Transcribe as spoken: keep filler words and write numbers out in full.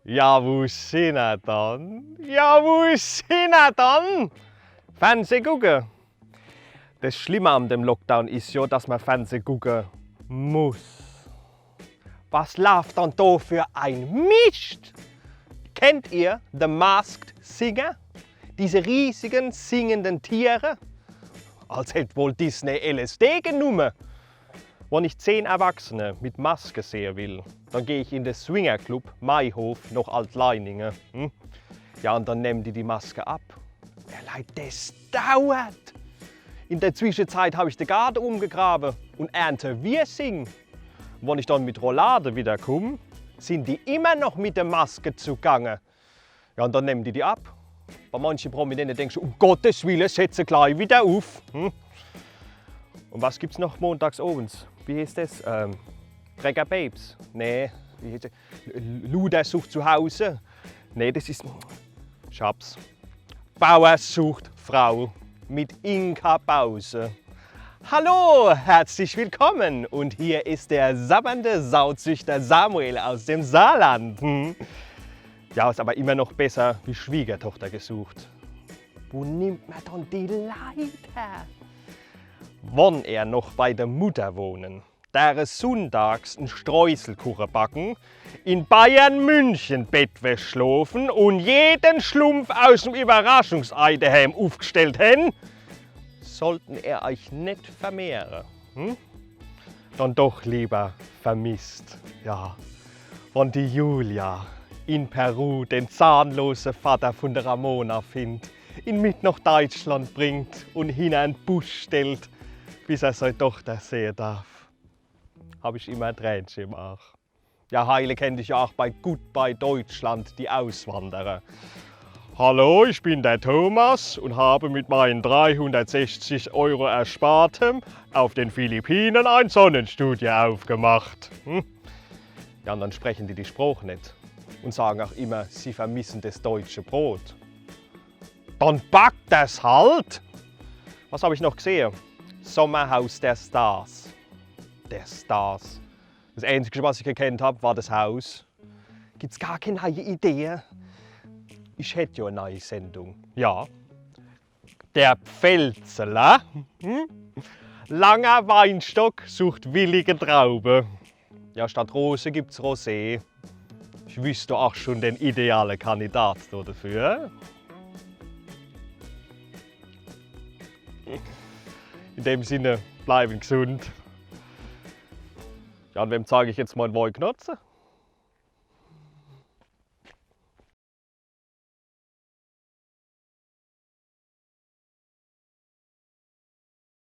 Ja, wo sin er dann? Ja, wo sin er dann? Fernseh gucke. Das Schlimme an dem Lockdown is jo, dass mer Fernseh gucke muss. Was laaft dann do für e Mischt? Kennt ihr The Masked Singer? Diese riesigen singenden Tiere? Als hätt Walt Disney L S D genumme. Wann ich zehn Erwachsene mit Maske sehe will, dann geh ich in de Swingerclub Maihof noch Altleininge. Hm? Ja, und dann nemmen die die Maske ab. Ja, Leit, das dauert. In der Zwischenzeit hab ich de Garde umgegrabe und ernte Wirsing. Und wann ich dann mit Roulade wieder kumm, sin die immer noch mit de Maske zugange. Ja, und dann nemmen die die ab. Bei manche Prominente denkst du, um Gottes Willen, setze gleich wieder auf. Hm? Und was gibt's noch montags abends? Wie heißt das? Ähm, Trecker Babes? Nee, wie heißt das? L- Luder sucht zu Hause? Nee, das ist. Ich hab's. Bauer sucht Frau mit Inka Bause. Hallo, herzlich willkommen. Und hier ist der sabbernde Sauzüchter Samuel aus dem Saarland. Hm? Ja, ist aber immer noch besser wie Schwiegertochter gesucht. Wo nimmt man dann die Leit her? Wann er noch bei der Mutter wohnen, der sonntags en Streuselkuche backen, in Bayern München Bettwäsch schlofen und jeden Schlumpf aus dem Überraschungsei daheim aufgestellt hen, sollten er euch net vermehre. Hm? Dann doch lieber vermisst. Ja, wann die Julia in Peru den zahnlose Vater von der Ramona findet, ihn mit nach Deutschland bringt und hinter en Busch stellt, bis er seine Tochter sehen darf, hab ich immer Tränchen im Aach. Ja, heile kennt ich ja auch bei Goodbye Deutschland die Auswanderer. Hallo, ich bin der Thomas und habe mit meinen dreihundertsechzig Euro Erspartem auf den Philippinen ein Sonnenstudio aufgemacht. Hm? Ja, und dann sprechen die die Sprache nicht und sagen auch immer, sie vermissen das deutsche Brot. Dann backt das halt. Was habe ich noch gesehen? Sommerhaus der Stars. Der Stars. Das Einzige, was ich gekannt habe, war das Haus. Gibt's gar keine neue Idee? Ich hätte ja eine neue Sendung. Ja. Der Pfälzerler. Hm? Langer Weinstock sucht willige Traube. Ja, statt Rose gibt's Rosé. Ich wüsste auch schon den idealen Kandidat da dafür. In dem Sinne, bleiben gesund. Ja, und wem zeige ich jetzt meinen Wollknotze?